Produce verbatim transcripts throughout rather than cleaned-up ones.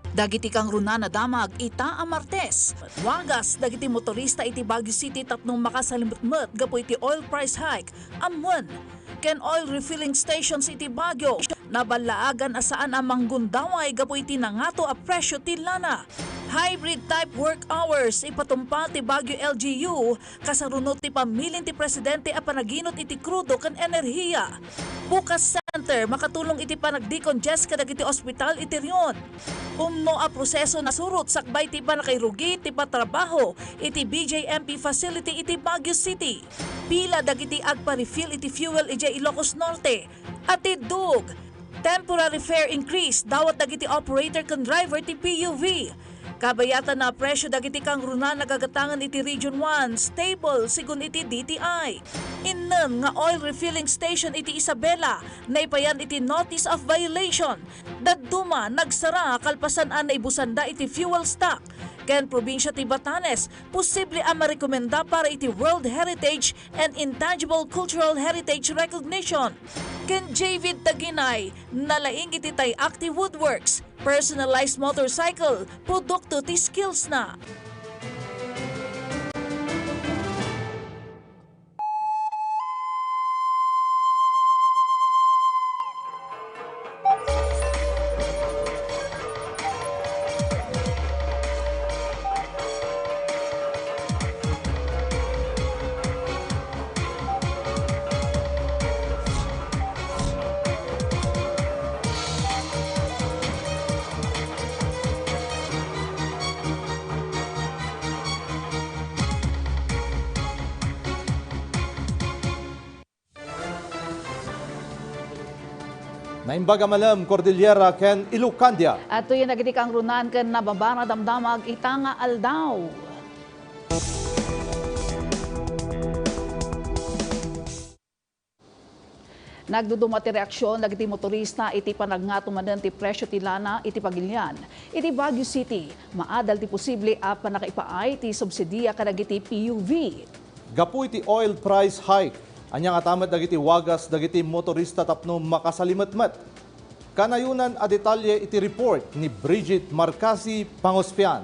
Dagiti kangrunaan a damag ita a Martes, wagas dagiti motorista iti Baguio City tapno makasalimetmet gapu iti oil price hike, ammuen, ken oil refilling stations iti Baguio, naballaagan a saan a manggundaway gapu iti nangato a presyo ti lana. Hybrid type work hours ipatungpal ti Baguio L G U, kasaruno ti pamilin ti presidente a panaginut iti krudo ken enerhiya. Bukas Center makatulong iti panagdecongest kadagiti ospital iti rehiyon. Umno a proseso nasurot sakbay ti pannakairugi ti patrabaho iti B J M P facility iti Baguio City. Pila dagiti agpa-refill iti fuel idiay Ilocos Norte. Atiddog, temporary fare increase dawat dagiti operator ken driver ti P U V. Kabayatan a presyo dagiti kangrunaan a gagatangen iti Region one, stable, sigun iti D T I. Innem nga oil refilling station iti Isabela, naipayan iti notice of violation. Dadduma, nagsara kalpasan a naibusanda iti fuel stock. Ken probinsya ti Batanes, posible a marekomenda para iti World Heritage and Intangible Cultural Heritage Recognition. Ken Javid Taginay, nalaing iti Tay Active Woodworks, personalized motorcycle, produkto ti skills na. Naimbag a malem, Cordillera ken Ilocandia. Adtoyen dagiti kangrunaan ken nababain a damdamag ita nga aldaw. Nagduduma ti reaksion dagiti motorista iti panagngato manen ti presyo ti lana iti pagilian. Iti Baguio City, maadal ti posible a pannakaipaay ti subsidia kadagiti P U V. Gapu iti oil price hike, ania ngata met dagiti wagas dagiti motorista tapno makasalimetmet? Kanayonan a detalye iti report ni Bridget Marcasi Panguspian.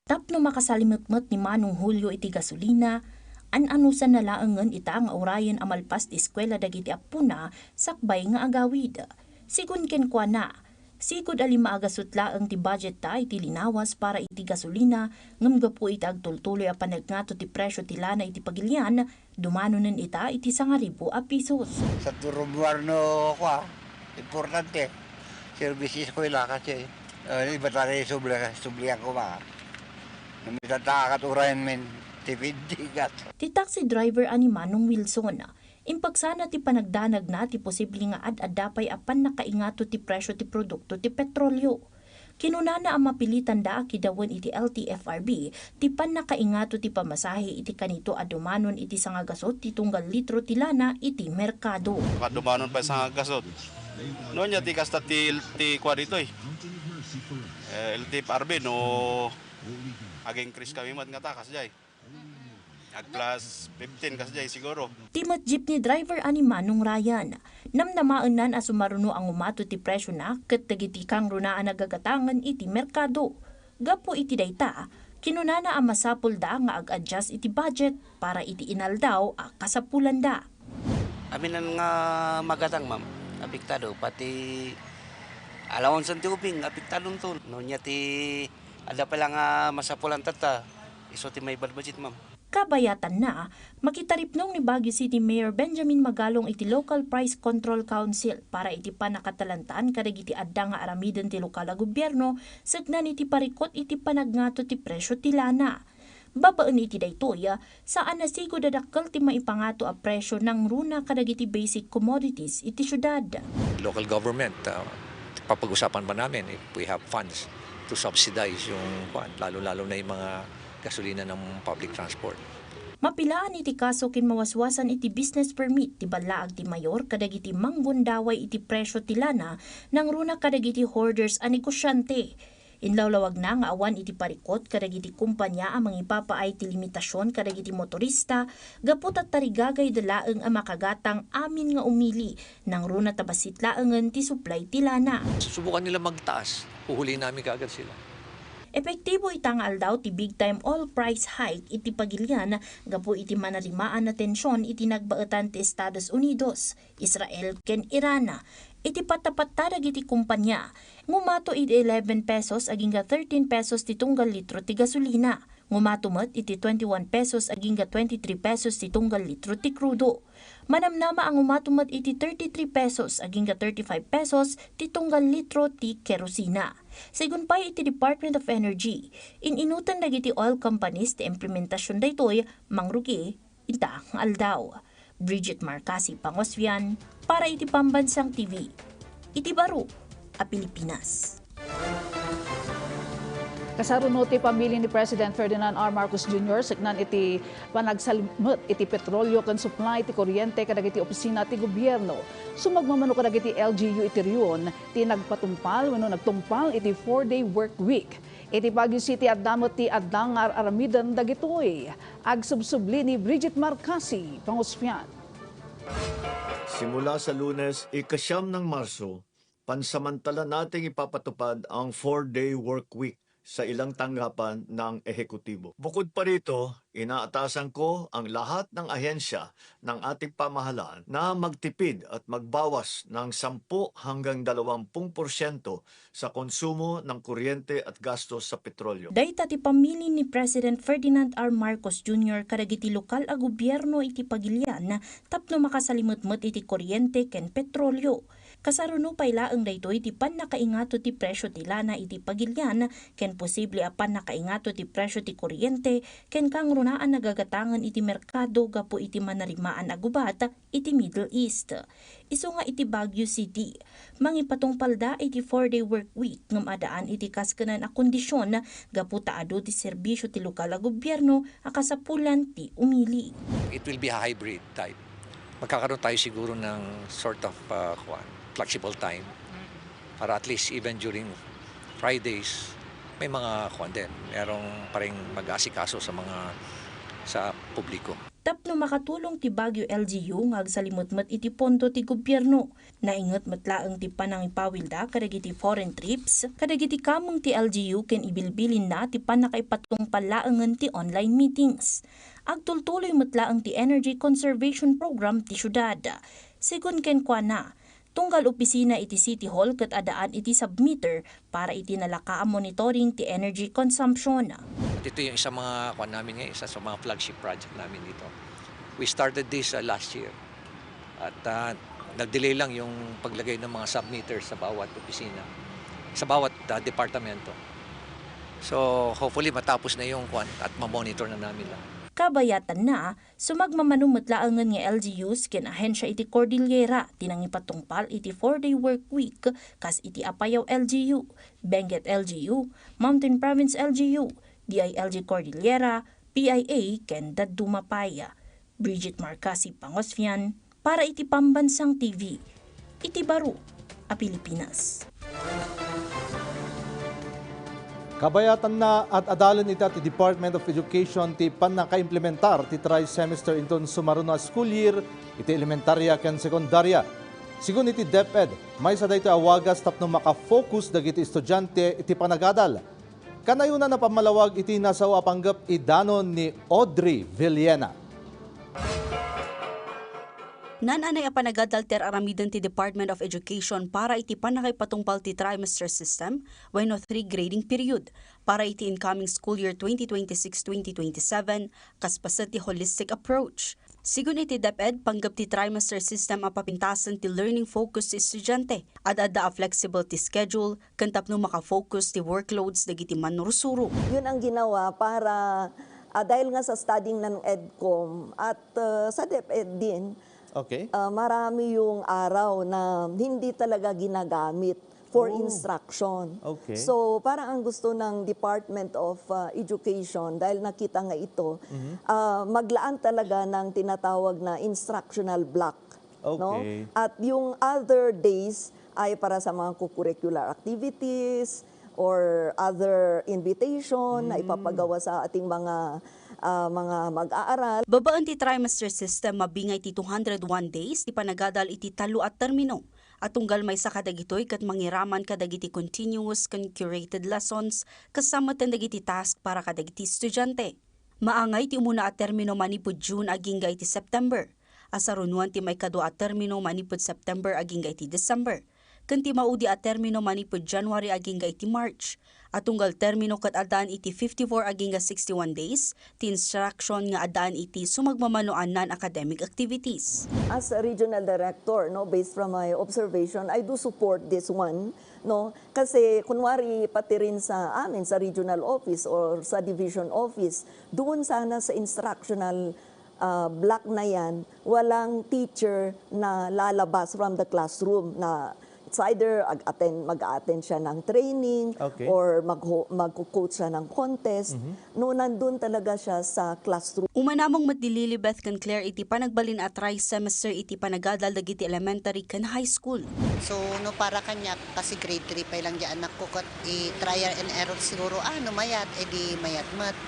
Tapno makasalimetmet ni Manong Julio iti gasolina, an-anusanna laengen ita nga urayen a malpas ti eskuela dagiti appona sakbay nga agawid. Sigun kenkuana, sigud a lima a gasut laeng ti budgetta iti linawas para iti gasolina, ngem gapu iti agtultuloy a panagngato ti presyo ti lana iti pagilian, dumanonen ita iti sangaribu a pisos. Sa turumbuar no kua, importante. Service eskwela kasi, eh, iba tayo subli-, sublian ko ba? Namita ta kat urayan men, tipid di gas. Ti taxi driver a ni Manong Wilson, impagsana ti panagdanagna ti posible nga ad-adda pay a pannakaingato ti presyo ti produkto ti petrolio. Kinunana a mapilitanda a kidawen iti L T F R B ti pannakaingato ti pamasahe iti kanito a dumanon iti sangagasut ti tunggal litro ti lana iti merkado. Kadumanon pay sangagasut. No nia ti kasta ti, ti kua ditoy. Eh, L T F R B no ag-increase kami met ngata kasdiay. Ag plus fifteen kasdiay siguro. Ti met jeepney driver a ni Manong Ryan, namnamaennan a sumaruno a ngumato ti presyona ket dagiti kangrunaan a gagatangen iti merkado. Gapu iti dayta, kinunana a masapulda nga ag-adjust iti budget para iti inaldaw a kasapulanda. Aminan nga magatang, ma'am, apektado, pati allowance ti ubing, apektadonto. No nia ti adda pay la nga masapulan tatta, isu ti maibadbudget, ma'am. Kabayatanna, makitaripnong ni Baguio City Mayor Benjamin Magalong iti Local Price Control Council para iti pannakatalantan kadagiti adda nga aramiden ti lokal a gobierno, seknan iti parikut iti panagngato ti presyo ti lana. Babaen iti daytoy, saan a sigud a dakkel ti maipangato a presyo nangruna kadagiti basic commodities iti siudad. Local government, ah, papag-usapan pa namin if we have funds to subsidize yung, kwan, lalo-lalo na yung mga gasolina ng public transport. Mapilaan iti kaso ken mawaswasan iti business permit ti ballaag ti mayor kadagiti manggundaway iti presyo ti lana nangruna kadagiti hoarders a negosyante. Inlawlawagna nga awan iti parikut kadagiti kompania a mangipapaay ti limitasion kadagiti motorista gapu ta tarigagayda laeng a makagatang amin nga umili, nangruna ta bassit laengen ti supply ti lana. Subukan nila magtaas, huhuliin namin kaagad sila. Epektibo ita nga aldaw ti big time oil price hike iti pagilian gapu iti manarimaan a tension iti nagbaetan ti Estados Unidos, Israel ken Iran. Iti pattapatta dagiti kompania, ngumato iti eleven pesos agingga thirteen pesos ti tunggal litro ti gasolina. Ngumato met iti twenty-one pesos agingga twenty-three pesos ti tunggal litro ti krudo. Manamnama a ngumato met iti thirty-three pesos agingga thirty-five pesos ti tunggal litro ti kerosina. Segun pay iti Department of Energy, in-inuten dagiti oil companies ti implementasion daytoy mangrugi ita nga aldaw. Bridget Marcasi Pangosvian para iti Pambansang T V, iti baro a Pilipinas. Kasaruno ti pamili ni President Ferdinand R. Marcos Junior, seknan iti panagsalimut iti petrolyo ken supply ti kuryente kadagiti opisina ti gobierno. Sumagmamano kadagiti L G U iti rehiyon ti nagpatungpal wenno nagtungpal iti four-day work week. Iti Baguio City, adda met ti adda nga ar-aramiden dagitoy. Agsubsubli ni Bridget Marcasi, Pangusfian. Simula sa Lunes, ikasiam ng Marso, pansamantala nating ipapatupad ang four-day work week sa ilang tanggapan ng ehekutibo. Bukod pa rito, inaatasan ko ang lahat ng ahensya ng ating pamahalaan na magtipid at magbawas ng sampu hanggang dalawampung porsyento sa konsumo ng kuryente at gastos sa petrolyo. Dayta ti pamili ni President Ferdinand R. Marcos Junior kadagiti lokal a gobierno iti pagilian tapno makasalimetmet iti kuryente ken petrolyo. Kasaruno pay laeng daytoy ti pannakaingato ti presyo ti lana iti pagilian ken posible a pannakaingato ti presyo ti kuryente ken kangrunaan a gagatangen iti merkado gapu iti manarimaan a gubat iti Middle East. Isu nga iti Baguio City, mangipatungpalda iti four-day work week ngem addaan iti kaskenan a kondisyon gapu ta adu ti serbisyo ti lokal a gobierno a kasapulan ti umili. It will be a hybrid type. Magkakaroon tayo siguro ng sort of, ah, kuwan, flexible time para at least even during Fridays, may mga kuwan din, merong pa ring mag-aasikaso sa mga, sa publiko. Tapno makatulong ti Baguio L G U nga agsalimetmet iti pondo ti gobierno, nainget met laeng ti panangipawilda kadagiti foreign trips kadagiti kameng ti L G U ken ibilbilinna ti pannakaipatungpal laengen ti online meetings. Agtultuloy met laeng ti Energy Conservation Program ti siudad. Segun kenkuana, tunggal opisina iti City Hall ket addaan iti submeter para iti nalaka a monitoring ti energy consumption. At ito yung isa mga, kuwan namin ngayon, isa sa mga flagship project namin dito. We started this, uh, last year. At, uh, nag-delay lang yung paglagay ng mga submeter sa bawat opisina, sa bawat, uh, departamento. So, hopefully matapos na yung, kuwan, at ma-monitor na namin lang. Kabayatanna, sumagmamano met laengen nga L G Us ken ahensya iti Cordillera ti nangipatungpal iti four-day work week kas iti Apayao L G U, Benguet L G U, Mountain Province L G U, D I L G Cordillera, P I A ken dadduma pay. Bridget Marcasi Pangosfian para iti Pambansang T V, iti baro a Pilipinas. Kabayatanna, ad-adalen ita ti Department of Education ti pannakaimplementar ti tri-semester inton sumaruno a school year iti elementaria ken sekundaria. Segun iti DepEd, maysa daytoy a wagas tapno maka-focus dagiti estudiante iti panagadal. Kanayon a napammalawag iti nasao a panggep idanon ni Audrey Villena. Naan-anay a panagadal ti ar-aramiden ti Department of Education para iti pannakaipatungpal ti trimester system wenno three grading period para iti incoming school year twenty twenty-six twenty twenty-seven, kas paset ti holistic approach. Segun iti DepEd, panggep ti trimester system a papintasen ti learning focus ti estudiante. Ad-adda a flexible ti schedule ken tapno maka-focus ti workloads dagiti mannursuro. Yun ang ginawa para, ah, dahil nga sa studying ng EDCOM at, ah, sa DepEd din, Okay. ah, marami yung araw na hindi talaga ginagamit for Oh. instruction. Okay. So, parang ang gusto ng Department of, ah, Education, dahil nakita nga ito, Mhm. ah, maglaan talaga ng tinatawag na instructional block, no? Okay. At yung other days ay para sa mga co-curricular activities, or other invitation na ipapagawa sa ating mga, ah, mga mag-aaral. Babaen ti trimester system, mabingay ti two hundred one days ti panagadal iti tallo a termino. A tunggal maysa kadagitoy ket mangiraman kadagiti continuous ken curated lessons, kasta met dagiti task para kadagiti estudiante. Maangay ti umuna a termino manipud June agingga iti September. Asarunoan ti maikadua a termino manipud September agingga iti December, ken ti maudi a termino manipud January agingga iti March. A tunggal termino ket addaan iti fifty-four agingga sixty-one days ti instruction nga addaan iti sumagmamano a non-academic activities. As a regional director, no, based from my observation, I do support this one, no, kasi kunwari pati rin sa amin, sa regional office or sa division office, doon sana sa instructional, ah, block na yan, walang teacher na lalabas from the classroom na it's either ag-attend, mag-attend siya ng training, okay, or magho-, magko-coach siya ng contest. No, nandun talaga siya sa classroom. Umanamong met ni Lilibeth ken Claire iti panagbalin a trimester iti panagadal dagiti elementary ken high school. So, no, para kaniak, kasi grade three pay lang di anakko, ket i-trial and error siguro, ah, no mayat, edi mayat met.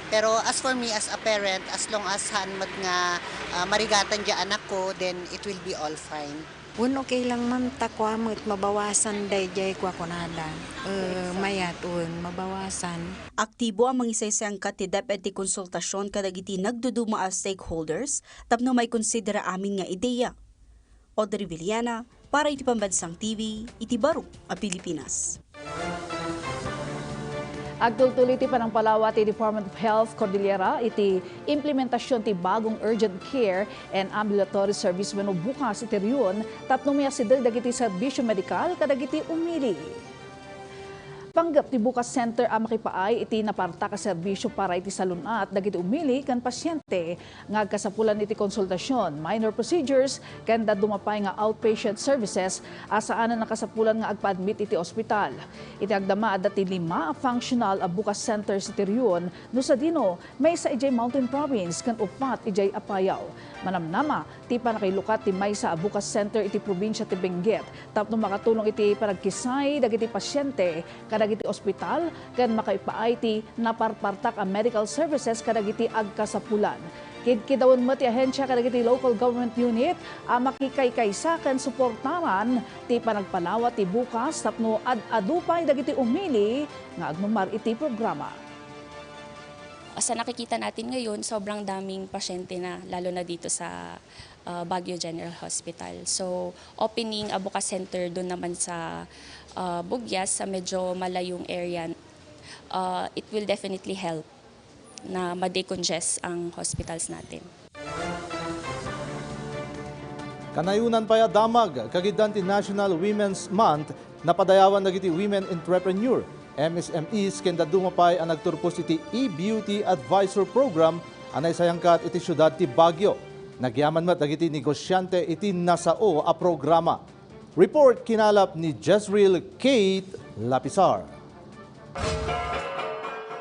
Pero as for me, as a parent, as long as saan met nga, ah, marigatan di anakko, then it will be all fine. Wen, okay lang, ma'am, ta kua met mabawasan daydiay kua kunada. Eh, mayat, wen, mabawasan. Aktibo a mangisaysayangkat ti DepEd ti konsultasion kadagiti nagduduma a stakeholders tapno maikonsidera amin nga ideya. Audrey Villana, para iti Pambansang T V, iti Baro a Pilipinas. Agtultuloy ti panangpalawa ti Department of Health Cordillera iti implementasion ti bagong urgent care and ambulatory service wenno BUCAS iti rehiyon tapno maiasideg dagiti serbisio medikal kadagiti umili. Panggep ti BUCAS Center a makipaay iti napartak a serbisio para iti salun-at dagiti umili ken pasyente nga agkasapulan iti konsultasion, minor procedures, ken dadduma pay nga outpatient services a saanen a kasapulan nga agpa-admit iti ospital. Iti agdama, adda ti lima a functional a BUCAS centers iti rehiyon, no sadino, maysa idiay Mountain Province ken uppat idiay Apayao. Manamnama ti pannakailukat ti maysa a BUCAS center iti probinsia ti Benguet tapno makatulong iti panagkisay dagiti pasyente kadagiti ospital ken makaipaay ti naparpartak a medical services kadagiti agkasapulan. Kidkidawen met ti ahensia kadagiti local government unit a makikaykaysa ken suportaran ti panagpalawa ti BUCAS tapno ad-adu pay dagiti umili nga agmamar iti programa. Sa nakikita natin ngayon, sobrang daming pasyente na, lalo na dito sa, ah, Baguio General Hospital. So, opening a BUCAS center doon naman sa, ah, Bugyas, sa medyo malayong area, ah, it will definitely help na ma-decongest ang hospitals natin. Kanayonan pay a damag, kagiddan ti National Women's Month, napadayawan dagiti women entrepreneur, M S M Es, ken dadduma pay a nagturpos iti e-Beauty Advisor Program a naisayangkat iti siudad ti Baguio. Nagyaman met dagiti negosiante iti nasao a programa. Report kinalap ni Jezreel Kate Lapisar.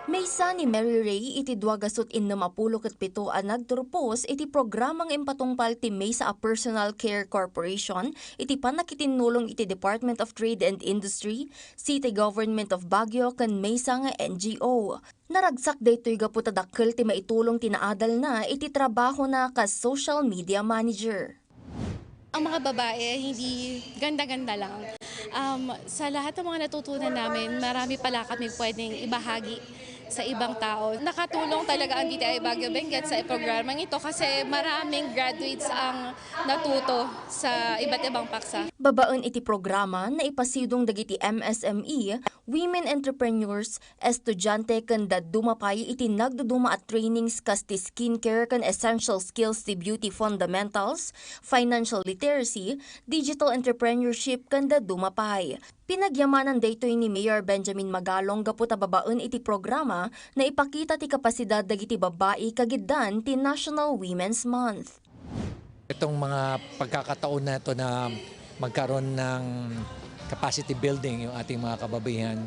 Maysa ni Mary Ray iti dua gasut innem a pulo ket pito a nagturpos iti programa nga impatungpal ti maysa a personal care corporation iti pannakitinnulong iti Department of Trade and Industry, City Government of Baguio, ken maysa nga N G O. Naragsak daytoy gapu ta dakkel ti maitulong ti naadalna iti trabahona kas social media manager. Ang mga babae, hindi ganda-ganda lang. Um, sa lahat ng mga natutunan namin, marami pala kami pwedeng ibahagi sa ibang tao. Nakatulong talaga ang D T I Baguio Benguet sa programang ito kasi maraming graduates ang natuto sa iba't ibang paksa. Babaen iti programa, naipasidong dagiti M S M E, women entrepreneurs, estudiante ken dadduma pay iti nagduduma a trainings kas ti skincare ken essential skills ti beauty fundamentals, financial literacy, digital entrepreneurship ken dadduma pay. Pinagyamanan daytoy ni Mayor Benjamin Magalong gapu ta babaen iti programa, naipakita ti kapasidad dagiti babbai kagiddan ti National Women's Month. Itong mga pagkakataon na ito na magkaroon ng capacity building yung ating mga kababaihan,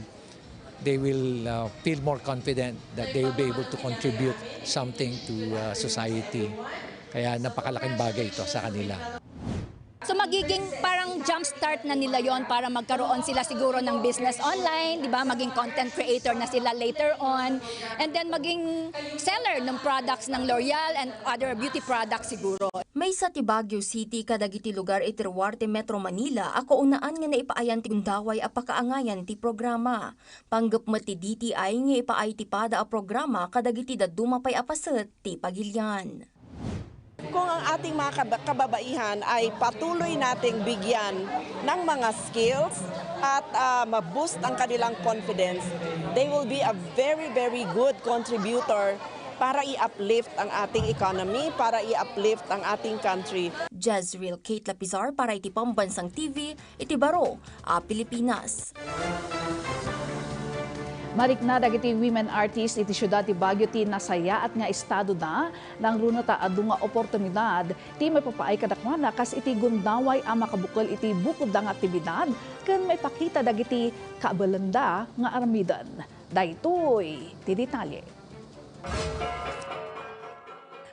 they will, uh, feel more confident that they will be able to contribute something to, uh, society. Kaya napakalaking bagay ito sa kanila. So magiging parang jumpstart na nila yon para magkaroon sila siguro ng business online, di ba? Maging content creator na sila later on. And then maging seller ng products ng L'Oreal and other beauty products siguro. Maysa ti Baguio City kadagiti lugar iti Ruarte, Metro Manila a kaunaan nga naipaayan ti gundaway a pakaangayan ti programa. Panggep met ti D T I nga ipaay ti pada a programa kadagiti dadduma pay a paset ti pagilian. Kung ang ating mga kaba-, kababaihan ay patuloy nating bigyan ng mga skills at, ah, ma-boost ang kanilang confidence, they will be a very, very good contributor para i-uplift ang ating economy, para i-uplift ang ating country. Jezreel Kate Lapizar para iti Pambansang T V, iti baro a Pilipinas. Marikna dagiti women artist iti siudad ti Baguio ti nasayaat nga estadoda, nangruno ta adu nga oportunidad ti maipapaay kadakuada kas iti gundaway a makabukel iti bukodda nga aktibidad ken maipakita dagiti kaabelenda nga aramiden. Daytoy ti detalye.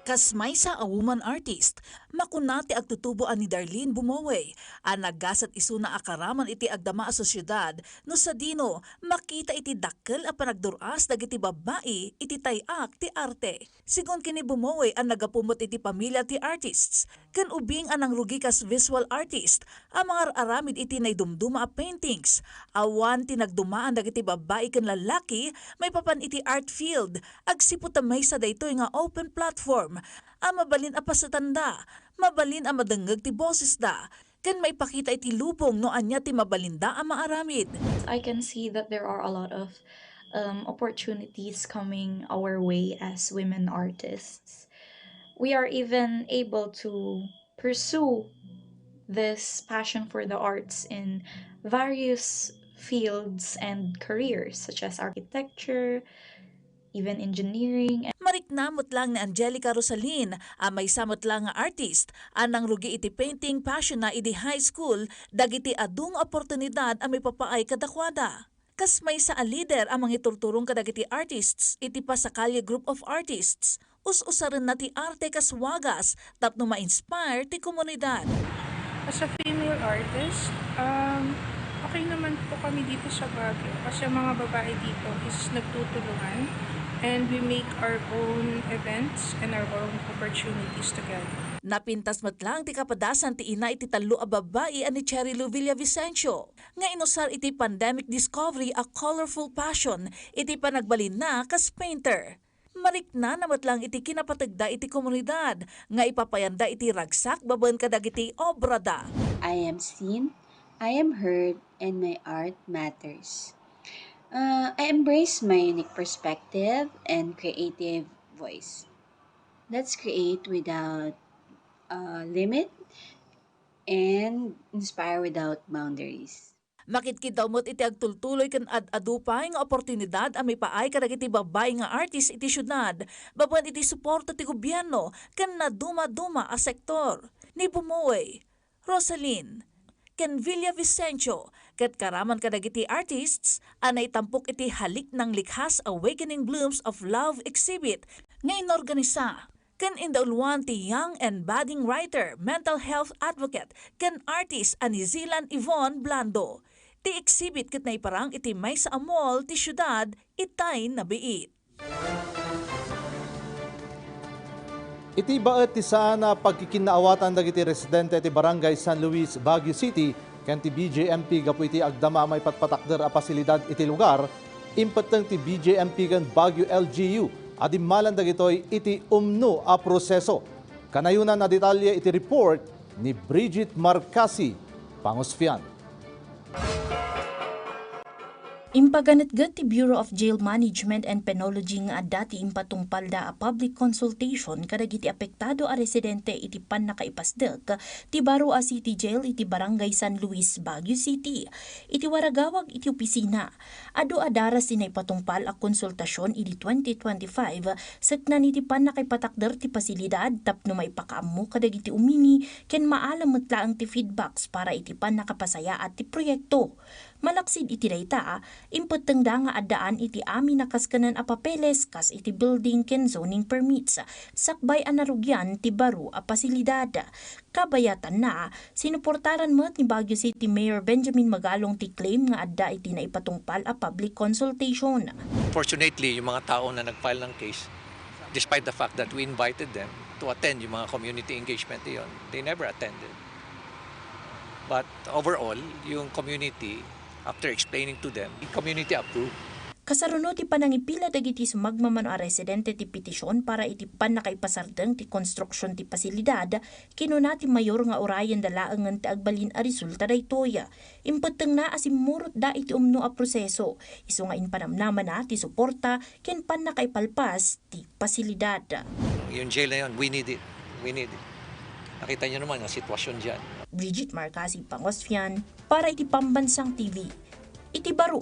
Kas maysa a woman artist, makuna ti agtutubo a ni Darlene Bumoe a naggasat isuna a karaman iti agdama a sosyedad no sadino makita iti dakkel a panagdur-as dagiti babbai iti tay-ak ti arte. Sigun ken ni Bumoe a naggapu met iti pamilia ti artists, ken ubing a nangrugi kas visual artist a mangar-aramid iti naidumduma a paintings, awan ti nagdumaan dagiti babbai ken lallaki maipapan iti art field, agsipud ta maysa daytoy nga open platform a mabalin a pasetanda, mabalin a madengngeg ti bosesda, ken maipakita iti lubong no ania ti mabalinda a maaramid. I can see that there are a lot of, um, opportunities coming our way as women artists. We are even able to pursue this passion for the arts in various fields and careers, such as architecture, even engineering. Marikna met laeng ni Angelica Rosalin a maysa met laeng nga artist a nangrugi iti painting passion na idi high school dagiti adu nga oportunidad a maipapaay kadakuada. Kas maysa a leader a mangiturturong kadagiti artists iti Pasacalye Group of Artists, us-usarenna ti arte kas wagas tapno ma-inspire ti komunidad. As a female artist, um, okay naman po kami dito sa Baguio kasi ang mga babae dito is nagtutulungan and we make our own events and our own opportunities together. Napintas met laeng ti kapadasan ti ina iti tallo a babbai a ni Cherry Lou Villavicencio nga inusar iti pandemic discovery a colorful passion iti panagbalinna kas painter. Mariknana met laeng iti kinapategda iti komunidad nga ipapayanda iti ragsak babaen kadagiti obrada. I am seen, I am heard, and my art matters. Uh, I embrace my unique perspective and creative voice. Let's create without, uh, limit and inspire without boundaries. Makitkitaw met iti agtultuloy ken ad-adu pay nga oportunidad a maipaay kadagiti babbai nga artist iti siudad babaen iti suporta ti gobierno ken nadumaduma a sektor. Ni Bumoy, Rosalin, ken Villavicencio ket karaman kadagiti artists a naitampok iti Halik ng Likhas Awakening Blooms of Love exhibit nga inorganisa ken indauluan ti young and budding writer, mental health advocate, ken artist a ni Zilan Yvonne Blando. Ti exhibit ket naiparang iti maysa a mall ti siudad itay nabiit. Iti baet ti saan a pagkikinnaawatan dagiti residente ti Barangay San Luis, Baguio City, ken ti B J M P gapu iti agdama a maipatpatakder a pasilidad iti lugar, impetteng ti B J M P ken Baguio L G U a dimmalan dagitoy iti umno a proseso. Kanayonan a detalye iti report ni Bridget Marcasi. Panguspian. Impaganetget ti Bureau of Jail Management and Penology nga adda ti impatungpalda a public consultation kadagiti apektado a residente iti pannakaipasdek ti baro a city jail iti Barangay San Luis, Baguio City. Iti waragawag iti opisina, adu a daras ti naipatungpal a konsultasion idi twenty twenty-five, seknan iti pannakaipatakder ti pasilidad tapno maipakaammo kadagiti umili ken maalam met laeng ti feedbacks para iti pannakapasayaat ti proyekto. Malaksid iti dayta, impettengda nga addaan iti amin a kaskenan a papeles kas iti building ken zoning permits, sakbay a narugian ti baro a pasilidad. Kabayatanna, sinuportaran met ni Baguio City Mayor Benjamin Magalong ti claim nga adda iti naipatungpal a public consultation. Fortunately, yung mga tao na nag-file ng case, despite the fact that we invited them to attend yung mga community engagement iyon, they never attended. But overall, yung community, after explaining to them, community approved. Kasaruno ti panangipila dagiti sumagmamano a residente ti petisyon para iti pannakaipasardeng ti konstruksion ti pasilidad, kinuna ti mayor nga urayenda laengen ti agbalin a resulta daytoy. Impettengna a simmurotda iti umno a proseso, isu nga impanamnamana ti suporta ken pannakaipalpas ti pasilidad. Yung jail na yun, we need it. We need it. Nakita nyo naman ang sitwasyon dyan. Bridget Marcasi Pangosfian para iti Pambansang T V, iti baro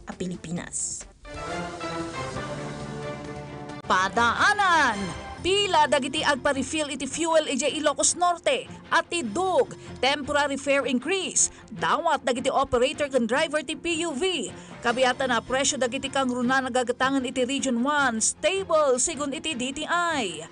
a Pilipinas. Padaanan! Pila dagiti agpa-refill iti fuel idiay Ilocos Norte, Atidug, temporary fare increase, dawat dagiti operator ken driver ti P U V. Kabiatan a presyo dagiti kangruna nagagatangen iti Region one, stable, sigun iti D T I.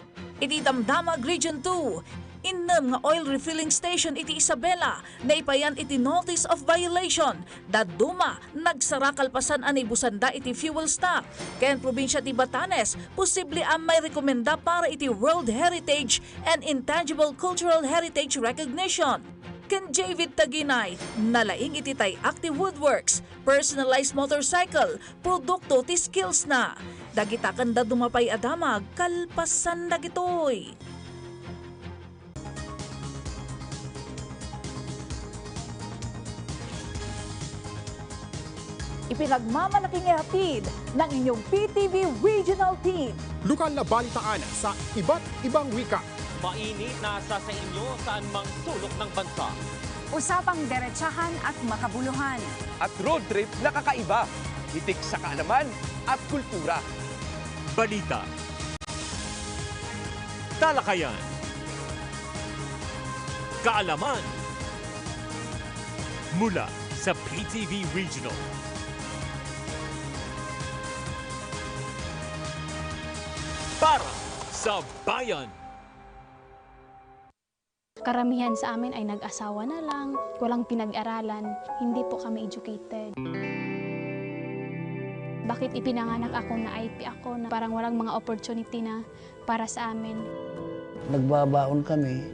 Iti Damdamag Region two, innem nga oil refilling station iti Isabela naipayan iti notice of violation. Dadduma, nagsara kalpasan a naibusanda iti fuel stock. Ken probinsia ti Batanes, posible a mairekomenda para iti World Heritage and Intangible Cultural Heritage Recognition. Ken Javid Taginay, nalaing iti Tay Active Woodworks, personalized motorcycle, produkto ti skills na. Dagita ken dadduma pay a damag kalpasan dagitoy. Ipinagmamalaki nga hatid ng inyong P T V Regional Team. Lokal na balitaan sa iba't ibang wika. Mainit na sa sa inyo saan mang sulok ng bansa. Usapang deretsahan at makabuluhan. At road trip na kakaiba, hitik sa kaalaman at kultura. Balita. Talakayan. Kaalaman. Mula sa P T V Regional. Para sa Bayan. Karamihan sa amin ay nag-asawa na lang, walang pinag-aralan, hindi po kami educated. Bakit ipinanganak ako na I P ako na parang walang mga opportunity na para sa amin? Nagbabaon kami,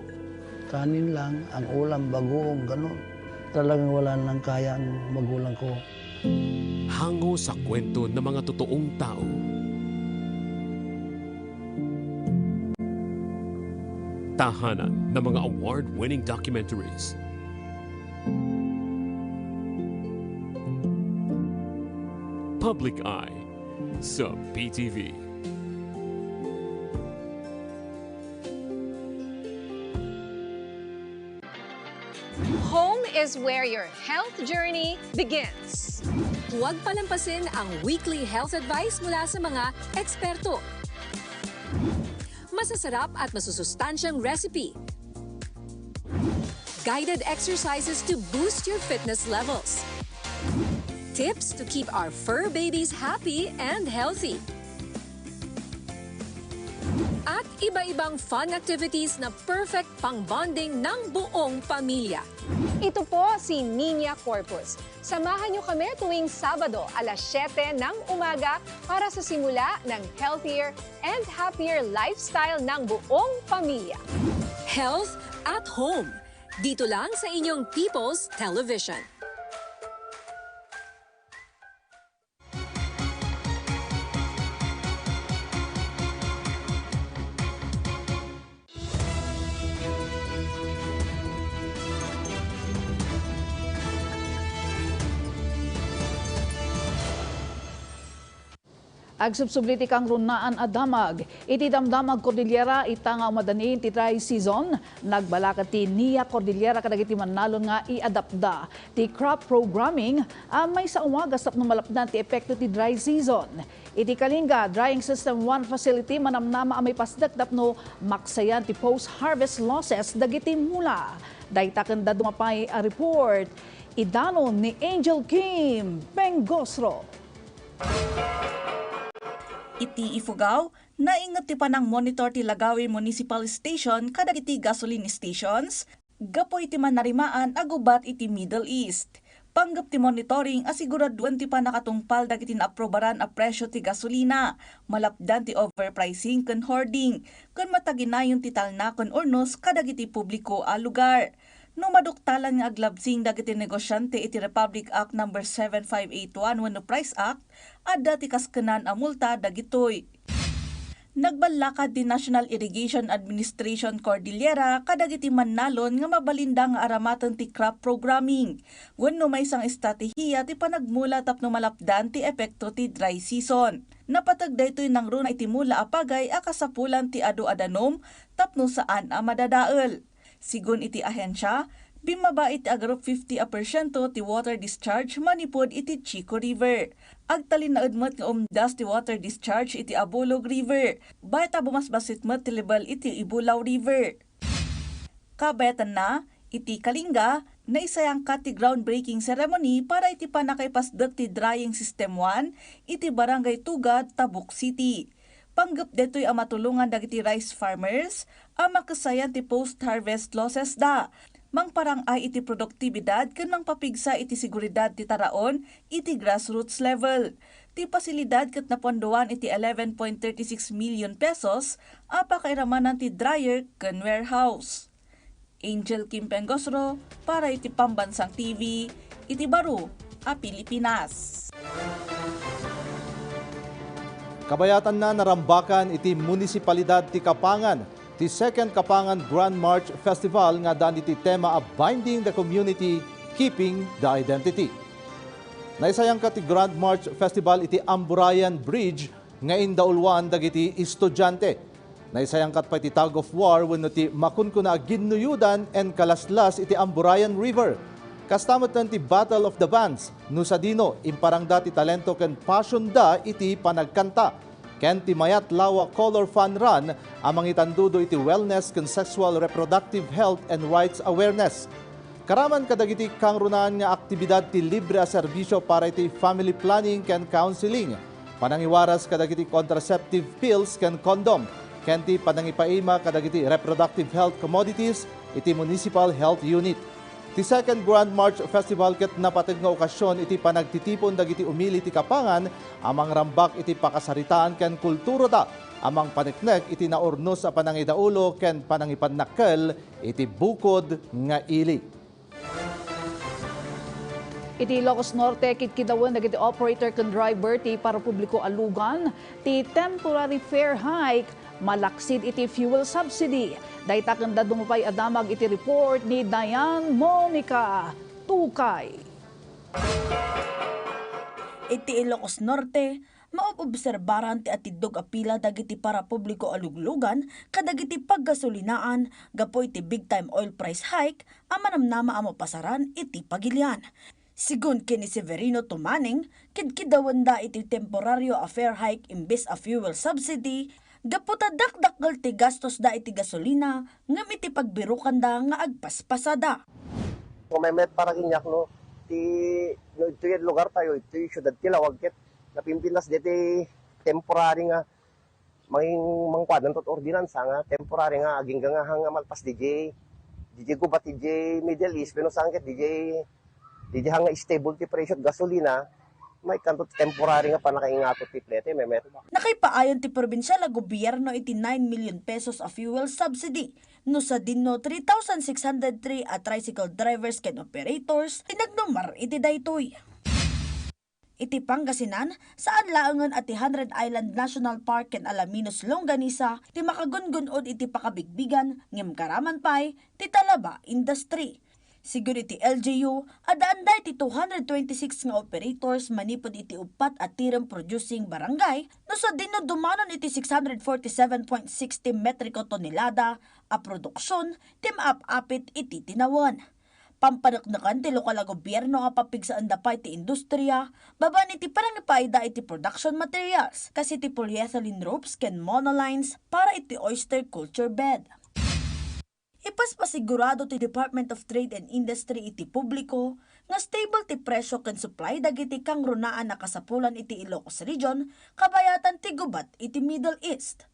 kanin lang, ang ulam, bagoong, ganun. Talagang wala nang kaya ang magulang ko. Hango sa kwento ng mga totoong tao. Tahanan ng mga award-winning documentaries. Public Eye sa P T V. Home is where your health journey begins. Huwag palampasin ang weekly health advice mula sa mga eksperto. Masasarap at masusustansyang recipe. Guided exercises to boost your fitness levels. Tips to keep our fur babies happy and healthy. At iba-ibang fun activities na perfect pang-bonding ng buong pamilya. Ito po si Niña Corpus. Samahan niyo kami tuwing Sabado, alas siyete ng umaga para sa simula ng healthier and happier lifestyle ng buong pamilya. Health at Home. Dito lang sa inyong People's Television. Agsubsubli ti kangrunaan a damag iti Damdamag Cordillera ita nga umadanin ti dry season. Nagbalaka ti Nia Cordillera kadagiti mannalon nga i-adaptda ti crop programming a maysa a wagas tapno malapdan ti epekto ti dry season. Iti Kalinga Drying System one facility, manamnama a maipasdek tapno maksayan ti post-harvest losses dagiti mula. Dayta ken dadduma pay a report Idanon ni Angel Kim Pengosro. Iti Ifugao, nainget ti panangmonitor ti Lagawi Municipal Station kadagiti gasoline stations gapu iti mannarimaan a gubat iti Middle East. Panggep ti monitoring a siguraduen ti pannakatungpal dagiti naaprubaran a presio ti gasolina, malapdan ti overpricing ken hoarding, ken mataginayon ti talna ken urnos kadagiti publiko a lugar. No maduktalan nga aglabsing dagiti negosiante iti Republic Act Number seven five eight one wenno Price Act, adda ti kaskenan a multa dagitoy. Nagballakad ti National Irrigation Administration Cordillera kadagiti mannalon nga mabalinda nga aramaten ti crop programming wenno maysa nga estratehiya ti panagmula tapno malapdan ti epekto ti dry season. Napateg daytoy nangruna iti mula a pagay a kasapulan ti adu a danum tapno saan a madadael. Sigun iti ahensia, bimmaba iti agarop fifty a porsiento ti water discharge manipud iti Chico River. Agtalinaed met nga umdas ti water discharge iti Abulog River, bayat a bumasbassit met ti lebel iti Ibulao River. Kabayatanna, iti Kalinga, naisayangkat ti groundbreaking ceremony para iti pannakaipasdek ti drying system one iti Barangay Tugad, Tabuk City. Panggep daytoy a matulongan dagiti rice farmers a makesayan ti post-harvest losses da, mangparang-ay iti produktibidad ken mangpapigsa iti seguridad ti taraon iti grassroots level. Ti pasilidad ket napuandoan iti eleven point thirty six million pesos a pakairamanan ti dryer ken warehouse. Angel Kim Pengosro para iti Pambansang T V iti baro a Pilipinas. Kabayatanna, narambakan iti Munisipalidad ti Kapangan ti Second Kapangan Grand March Festival nga addaan iti tema a Binding the Community, Keeping the Identity. Naisayangkat ti Grand March Festival iti Amburayan Bridge nga indauluan dagiti estudiante. Naisayangkat pay ti tug of war wenno ti makunkuna a ginnuyodan and kalaslas iti Amburayan River. Kasta metten ti Battle of the Bands, no sadino, imparangda ti talento ken passionda iti panagkanta, ken ti mayat lawa color fun run a mangitandudo iti wellness ken sexual reproductive health and rights awareness. Karaman kadagiti kangrunaan nga aktibidad ti libre a serbisio para iti family planning ken counseling, panangiwaras kadagiti contraceptive pills ken condom, ken ti panangipaima kadagiti reproductive health commodities iti Municipal Health Unit. Ti Second Grand March Festival ket napateg nga okasion iti panagtitipon dagiti umili ti Kapangan a mangrambak iti pakasaritaan ken kulturada a mangpaneknek iti naurnos a panangidaulo ken panangipannakkel iti bukod nga ili. Iti Ilocos Norte, kidkidawen dagiti operator ken driver ti parapubliko a lugan ti temporary fare hike malaksid iti fuel subsidy. Dayta ken dadduma pay a damag iti report ni Diane Monica Tukay. Iti Ilocos Norte, maobserbaran ti atiddog a pila dagiti parapubliko a luglugan kadagiti paggasolinaan gapu iti big time oil price hike a manamnama a mapasaran iti pagilian. Sigun ken ni Severino Tumaning, kidkidawenda iti temporario a fare hike imbes a fuel subsidy gapu ta dakdakkel ti gastosda iti gasolina ngem iti pagbirokanda nga agpaspasada. Kung may met para kaniak, no, ti, no, itoy lugar tayo, itoy siyudad ti Laoag, ket napimpintas deti temporary nga mangin-, mangkuadan tot ordinansa nga temporary nga agingga nga hang nga malpas D J, D J gubat, D J Middle East, pero saan ket D J, D J hang nga stable ti presyo gasolina, may kanto temporary nga panakaingato ti plete, memet. Nakaipaayan ti probinsial a gobierno iti nine million pesos a fuel subsidy no sadino three thousand six hundred three a tricycle drivers ken operators ti nagnumar iti daytoy. Iti Pangasinan, saan laengen a ti Hundred Island National Park ken Alaminos Longanisa ti makagungun-od iti pakabigbigan ngem karaman pay ti talaba industry. Sigun iti L G U, addaanda iti two hundred twenty-six nga operators manipud iti uppat a tirem producing barangay no sadino dumanon iti six hundred forty-seven point sixty metriko tonelada a produksion ti maap-apit iti tinawen. Pampaneknekan ti lokal a gobierno a papigsaenda pay ti industria babaen iti panangipaayda iti production materials, kas iti polyethylene ropes ken monolines para iti oyster culture bed. Ipaspasigurado ti Department of Trade and Industry iti publiko nga stable ti presyo ken supply dagiti kangrunaan a kasapulan iti Ilocos Region kabayatan ti gubat iti Middle East.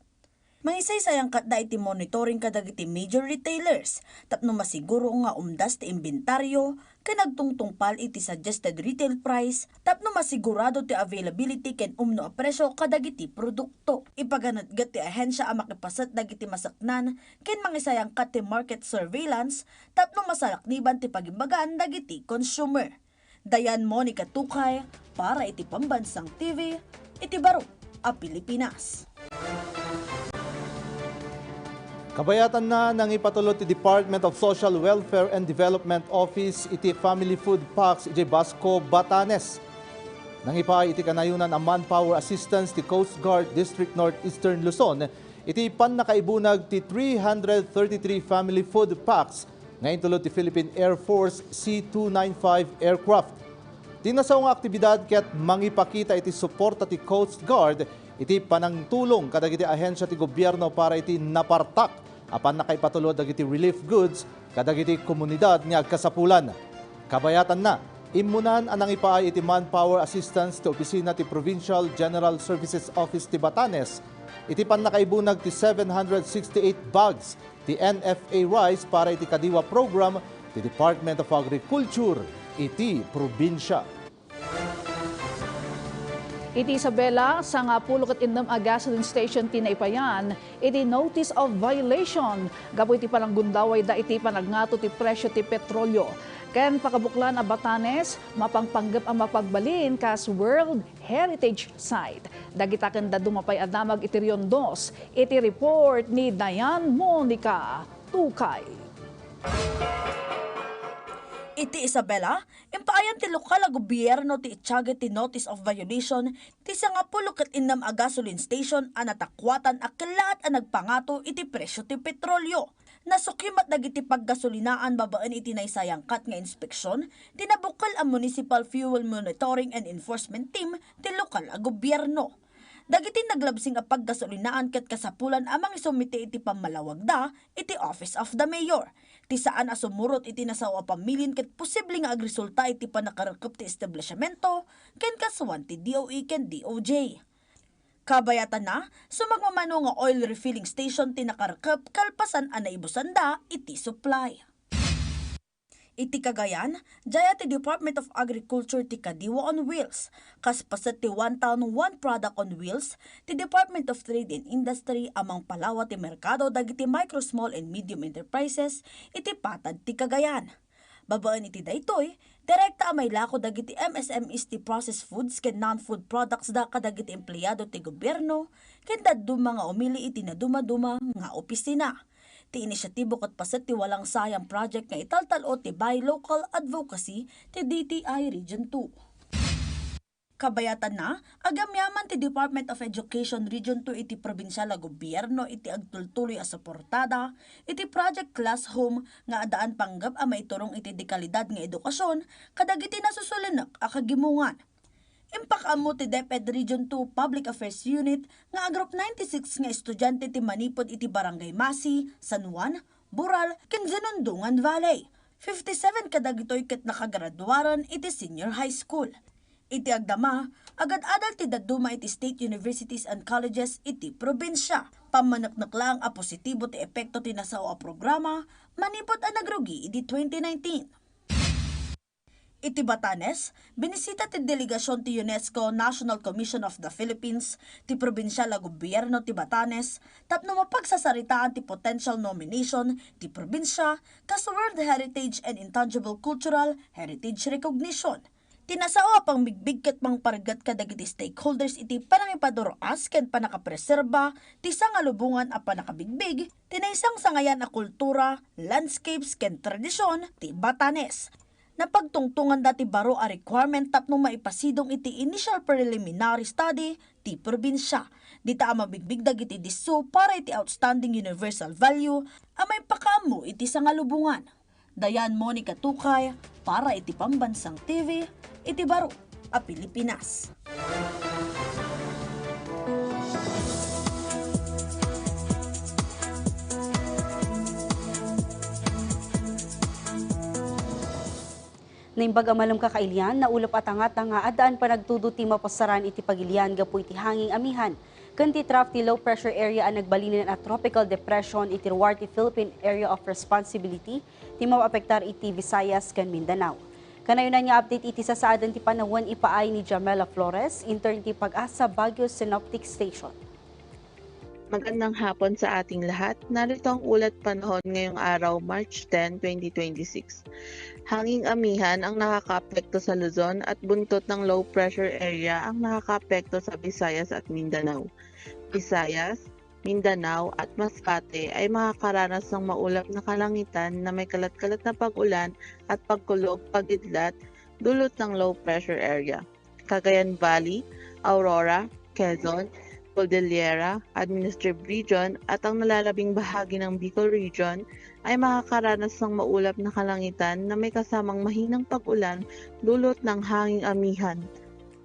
Mangisaysayangkatda iti monitoring kadagiti major retailers tapno masiguro nga umdas ti imbentario ken agtungtungpal iti suggested retail price tapno masigurado ti availability ken umno a presyo kadagiti produkto. Ipaganetget ti ahensia a makipaset dagiti masaknan ken mangisayangkat ti market surveillance tapno masalakniban ti pagimbagan dagiti consumer. Diane Monica Tukay para iti Pambansang T V, iti baro a Pilipinas. Kabayatanna, nangipatulod ti Department of Social Welfare and Development Office iti Family Food Packs idiay Basco, Batanes. Nangipaay iti kanayonan a manpower assistance ti Coast Guard District Northeastern Luzon iti pannakaibunag ti three hundred thirty-three family food packs nga intulod ti Philippine Air Force C two nine five aircraft. Ti nasao nga aktibidad ket mangipakita iti suporta ti Coast Guard iti panangtulong kadagiti ahensia ti gobierno para iti napartak a pannakaipatulod dagiti relief goods kadagiti komunidad nga agkasapulan. Kabayatanna, immunan a nangipaay iti manpower assistance ti opisina ti Provincial General Services Office ti Batanes iti pannakaibunag ti seven hundred sixty-eight bags ti N F A rice para iti kadiwa program ti Department of Agriculture iti probinsia. Iti Isabela, sangapulo ket innem a gasoline station ti naipayan iti notice of violation gapu iti pananggundawayda iti panagngato ti presyo ti petrolio. Ken pakabuklan a Batanes, mapangpanggep a mapagbalin kas World Heritage Site. Dagita ken dadduma pay a damag iti Rion Dos iti report ni Diane Monica Tukay. Iti Isabela, impaayan ti lokal a gobierno ti itiaget ti notice of violation ti sangapulo ket innem a gasoline station a natakuatan a kellaat a nagpangato iti presyo ti petrolio. Nasukimat dagiti paggasolinaan babaen iti naisayangkat nga inspeksion ti nabukel a Municipal Fuel Monitoring and Enforcement Team ti lokal a gobierno. Dagiti naglabsing a paggasolinaan ket kasapulan a mangisumite iti pammalawagda iti Office of the Mayor. Ti saan a sumurot iti nasao a pamilin ket posible nga agresulta iti pannakarekep ti establishmento ken kasuan ti D O E ken D O J. Kabayatanna, sumagmamano nga oil refilling station ti nakarekep kalpasan a naibusanda iti supply. Iti Cagayan, dayta ti Department of Agriculture ti Kadiwa on Wheels. Kas paset ti One Town, One Product on Wheels, ti Department of Trade and Industry a mangpalawa ti merkado dagiti micro, small, and medium enterprises iti patad ti Cagayan. Babaen iti daytoy, direkta a mailako dagiti M S M Es ti processed foods ken non-food products da kadagiti empleado ti gobierno ken dadduma nga umili iti nadumaduma nga opisina. Ti inisyatibo ket paset ti Walang Sayang Project nga italtal-o ti Buy Local Advocacy ti D T I Region two. Kabayatanna, agyamyaman ti Department of Education Region two iti probinsial a gobierno iti agtultuloy a suportada iti Project Classroom nga addaan panggep a maiturong iti dekalidad nga edukasyon kadagiti nasusulinek a kagimongan. Impakaammo ti DepEd Region two Public Affairs Unit nga agrup ninety-six nga estudiante ti manipud iti Barangay Masi, San Juan, Boral, ken Zenondongan Valley. Fifty-seven kadagitoy ket nakagraduaren iti senior high school. Iti agdama, agad-adal ti dadduma iti state universities and colleges iti probinsia. Pammaneknek laeng a positibo ti epekto ti nasao a programa manipud a nagrugi idi twenty nineteen. Iti Batanes, binisita ti delegasyon ti UNESCO National Commission of the Philippines ti probinsial a gobierno ti Batanes tapno mapagsasaritaan ti potential nomination ti probinsia kas World Heritage and Intangible Cultural Heritage Recognition. Ti nasao a pangbigbig ket mangpargat kadagiti stakeholders iti panangipadur-as ken pannakapreserba ti sangalubongan a pannakabigbig ti naisangsangayan a kultura, landscapes, ken tradisyon ti Batanes. Napagtungtonganda ti baro a requirement tapno maipasidong iti initial preliminary study ti probinsia. Dita a mabigbig dagiti disso para iti outstanding universal value a maipakaammo iti sangalubongan. Diane Monica Tukay para iti Pambansang T V, iti baro a Pilipinas. Naimbag a malem kakailian, naulep a tangtang nga addaan panagtudot ti mapasaran iti pagilian gapu iti hanging amihan ken ti trough ti low pressure area a nagbalinen a tropical depression iti ruar ti Philippine Area of Responsibility ti mapaapektar iti Visayas ken Mindanao. Kanayonan nga update iti sasaaden ti panawen ipaay ni Jamela Flores, intern ti PAGASA Baguio Synoptic Station. Magandang hapon sa ating lahat. Narito ang ulat panahon ngayong araw, March ten, twenty twenty-six. Hanging amihan ang nakakaapekto sa Luzon at buntot ng low pressure area ang nakakaapekto sa Visayas at Mindanao. Visayas, Mindanao at Masbate ay makakaranas ng maulap na kalangitan na may kalat-kalat na pag-ulan at pagkulog pagidlat dulot ng low pressure area. Cagayan Valley, Aurora, Quezon, Cordillera, Administrative Region at ang nalalabing bahagi ng Bicol Region ay makakaranas ng maulap na kalangitan na may kasamang mahinang pag-ulan dulot ng hanging amihan.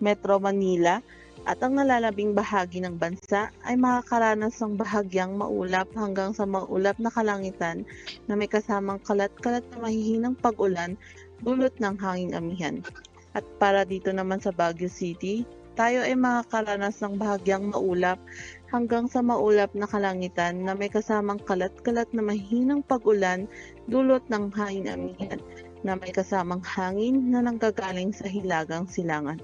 Metro Manila at ang nalalabing bahagi ng bansa ay makakaranas ng bahagyang maulap hanggang sa maulap na kalangitan na may kasamang kalat-kalat na mahihinang pag-ulan dulot ng hanging amihan. At para dito naman sa Baguio City, tayo ay makakaranas ng bahagyang maulap hanggang sa maulap na kalangitan na may kasamang kalat-kalat na mahinang pag-ulan dulot ng hanging amihan na may kasamang hangin na nanggagaling sa hilagang silangan.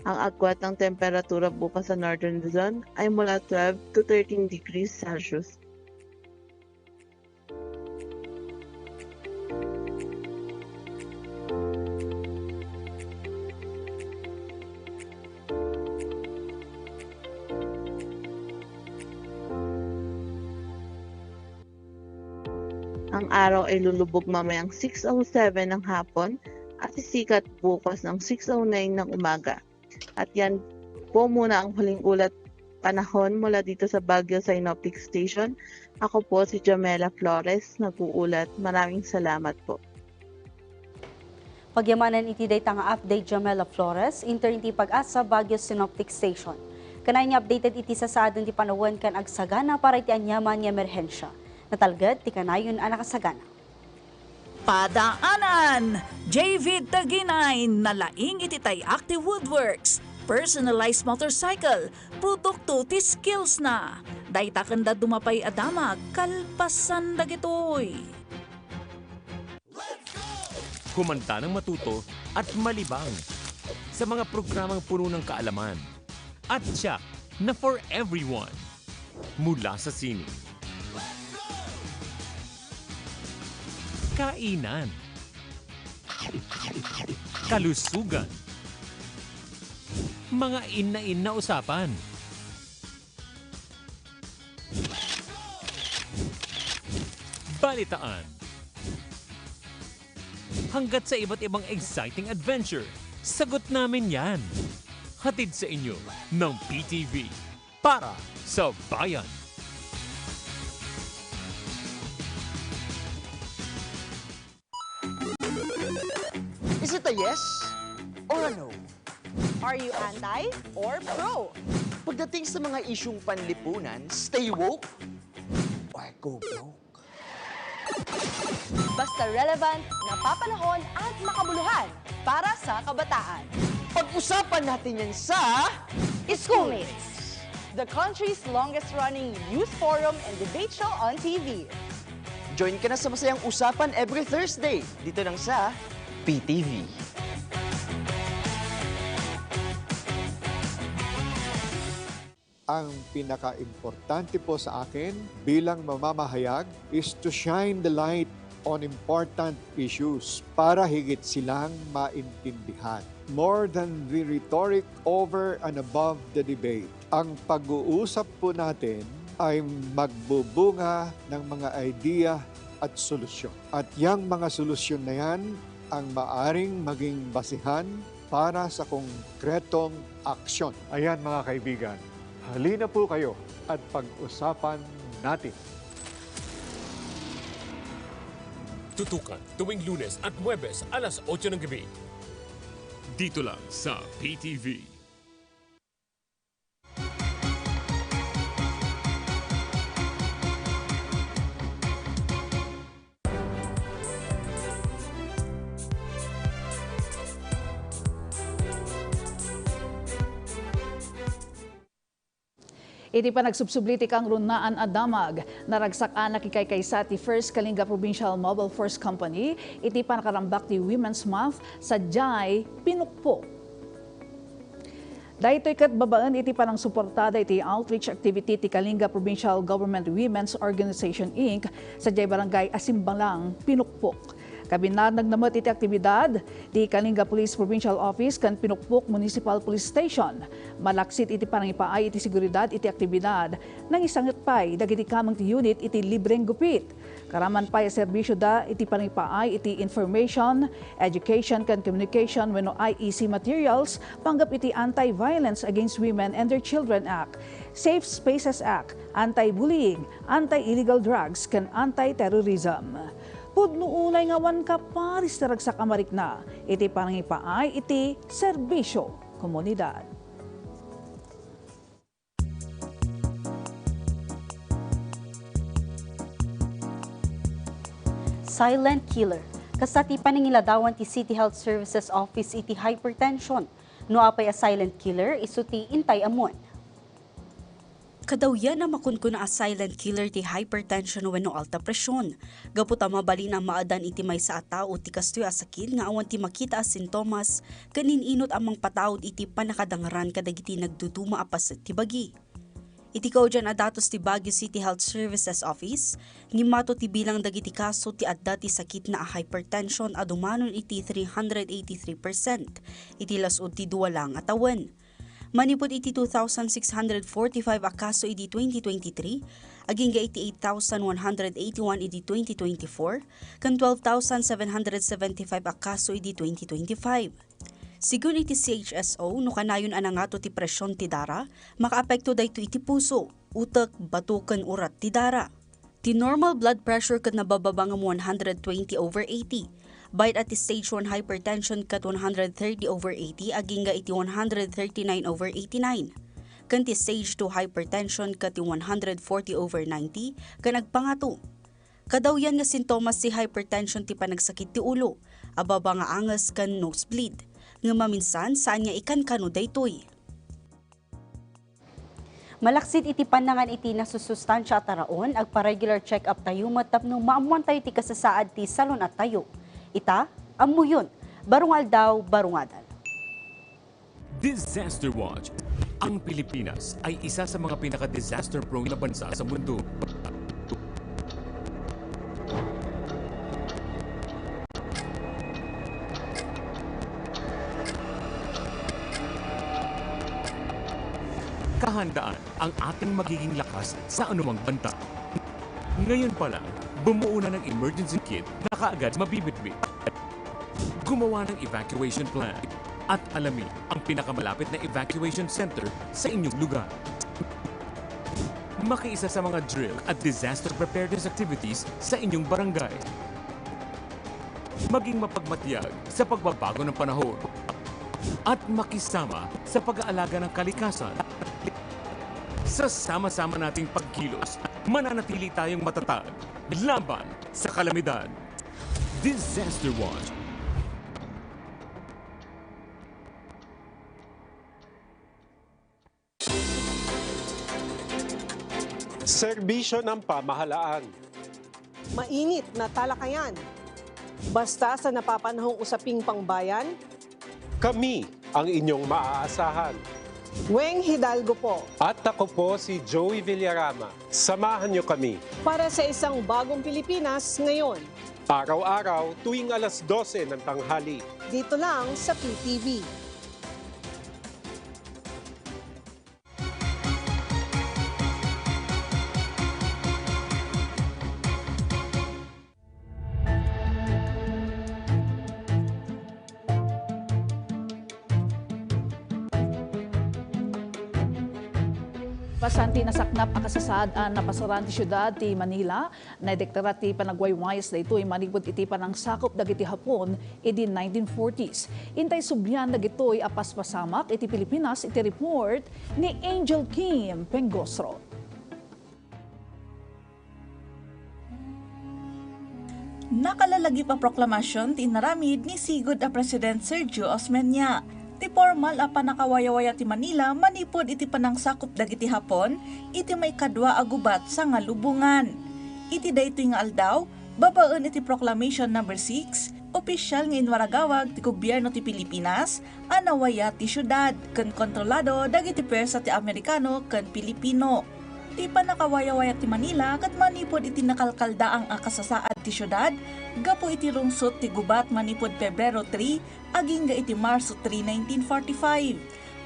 Ang agwat ng temperatura bukas sa Northern Luzon ay mula twelve to thirteen degrees Celsius. Ang araw ay lulubog mamayang six oh seven ng hapon at sisikat bukas ng six oh nine ng umaga. At yan po muna ang huling ulat panahon mula dito sa Baguio Synoptic Station. Ako po si Jamela Flores, nag-uulat. Maraming salamat po. Pagyamanan iti dayta nga update, Jamela Flores, intern ti PAGASA Baguio Synoptic Station. Kanayon nga updated iti sasaaden ti panawen ken agsagana para iti aniaman nga emerhensya. Natalged ti kanayon a nakasagana. Padaanan! J V Taginay, nalaing iti Tay-Ak ti Woodworks, personalized motorcycle, produkto ti skills na. Dayta ken dadduma pay a damag, kalpasan dagitoy. Kumanta ng matuto at malibang sa mga programang puno ng kaalaman at tiyak na for everyone. Mula sa sining, kainan, kalusugan, mga inna-inna usapan, balitaan, hanggat sa iba't ibang exciting adventure, sagot namin yan. Hatid sa inyo ng P T V para sa bayan. Is it a yes or a no? Are you anti or pro? Pagdating sa mga isyung panlipunan, stay woke or go broke? Basta relevant, napapanahon at makabuluhan para sa kabataan. Pag-usapan natin yan sa Schoolmates, the country's longest running youth forum and debate show on T V. Join ka na sa masayang usapan every Thursday dito lang sa P T V. Ang pinakaimportante po sa akin bilang mamamahayag is to shine the light on important issues para higit silang maintindihan. More than the rhetoric, over and above the debate, ang pag-uusap po natin ay magbubunga ng mga idea at solusyon. At yang mga solusyon na yan ang maaring maging basihan para sa konkretong aksyon. Ayan, mga kaibigan, halina po kayo at pag-usapan natin. Tutukan tuwing Lunes at Huwebes alas otso ng gabi. Dito lang sa P T V. Iti panagsubsubli ti kangrunaan a damag, naragsak a nakikaykaysa ti First Kalinga Provincial Mobile Force Company iti panakarambak ti Women's Month sadiay Pinukpok. Daytoy ket babaen iti panangsuportada iti outreach activity ti Kalinga Provincial Government Women's Organization, Inc sadiay Barangay Asimbalang, Pinukpok. Kabinarnagna met iti aktibidad ti Kalinga Police Provincial Office ken Pinukpok Municipal Police Station. Malaksid iti panangipaay iti seguridad iti aktibidad, nangisanget pay dagiti kameng ti unit iti libreng gupit. Karaman pay a serbisioda iti panangipaay iti Information, Education ken Communication wenno I E C materials panggep iti Anti-Violence Against Women and Their Children Act, Safe Spaces Act, Anti-Bullying, Anti-Illegal Drugs ken Anti-Terrorism. Pudno unay nga awan kaparis ti ragsak a marikna iti panangipaay iti serbisio komunidad. Silent killer. Kasta ti panangiladawan ti City Health Services Office iti hypertension. No apay a silent killer, isu ti intay ammon. Kadawyan a makunkuna a silent killer ti hypertension wenno alta presyon. Gapu ta mabalin a maadan iti maysa a tao ti kastoy a sakit nga awan ti makita a sintomas ken in-inut a mangpataud iti pannakadangran kadagiti nagduduma a paset ti bagi. Iti kaudian a datos ti Baguio City Health Services Office, nimmato ti bilang dagiti kaso ti adda ti sakitna a hypertension a dumanon iti three hundred eighty-three percent iti las-ud ti dua laeng a tawen. Manipud iti two thousand six hundred forty-five a kaso idi twenty twenty-three, agingga iti eight thousand one hundred eighty-one idi twenty twenty-four, ken twelve thousand seven hundred seventy-five a kaso idi twenty twenty-five. Sigun iti C H S O, no kanayon a nangato ti presyon ti dara, makaapekto daytoy iti puso, utek, bato, ken urat ti dara. Ti normal blood pressure ket nabababa ngem one hundred twenty over eighty. Bayat a ti stage one hypertension ket one hundred thirty over eighty agingga iti one hundred thirty-nine over eighty-nine. Ken ti stage two hypertension ket ti one hundred forty over ninety ken agpangato. Kadawyan nga sintomas ti hypertension ti panagsakit ti ulo, ababa nga anges ken nosebleed. Ngem maminsan, saan nga ikankano daytoy. Malaksid iti pannangan iti nasusustansia a taraon, agpa-regular check-up tayo met tapno maammoan tayo ti kasasaad ti salun-at tayo. Ita, ammoyon, barong aldaw, barong adal. Disaster Watch. Ang Pilipinas ay isa sa mga pinaka-disaster prone na bansa sa mundo. Kahandaan ang ating magiging lakas sa anumang banta. Ngayon pa lang, bumuo na ng emergency kit na kaagad mabibitbit. Gumawa ng evacuation plan at alamin ang pinakamalapit na evacuation center sa inyong lugar. Makiisa sa mga drill at disaster preparedness activities sa inyong barangay. Maging mapagmatyag sa pagbabago ng panahon at makisama sa pag-aalaga ng kalikasan. Sa sama-sama nating pagkilos, mananatili tayong matatag laban sa kalamidad. Disaster Watch. Serbisyo ng pamahalaan. Mainit na talakayan. Basta sa napapanahong usaping pangbayan. Kami ang inyong maaasahan. Weng Hidalgo po. At ako po si Joey Villarama. Samahan niyo kami. Para sa isang bagong Pilipinas ngayon. Araw-araw tuwing alas dose ng tanghali. Dito lang sa P T V. Pasan ti nasaknap a kasasaad a napasaran ti siudad ti Manila, naideklara ti panagwaywayas daytoy manipud iti panangsakup dagiti Hapon idi nineteen forties. Intay sublian dagitoy a paspasamak iti Pilipinas iti report ni Angel Kim Pengosro. Nakalalagip a proklamasyon ti inaramid ni sigud a President Sergio Osmeña. Ti pormal a pannakawayawaya ti Manila manipud iti panangsakup dagiti Hapon iti maikadua a gubat sangalubongan. Iti daytoy nga aldaw, babaen iti Proclamation Number six, opisyal nga inwaragawag ti gobierno ti Pilipinas a nawaya ti siudad ken kontrolado dagiti puwersa ti Amerikano ken Pilipino. Ti pannakawayawaya ti Manila ket manipud iti nakalkaldaang a kasasaad ti siudad gapu iti rungsot ti gubat manipud Pebrero three agingga iti Marso three, nineteen forty-five,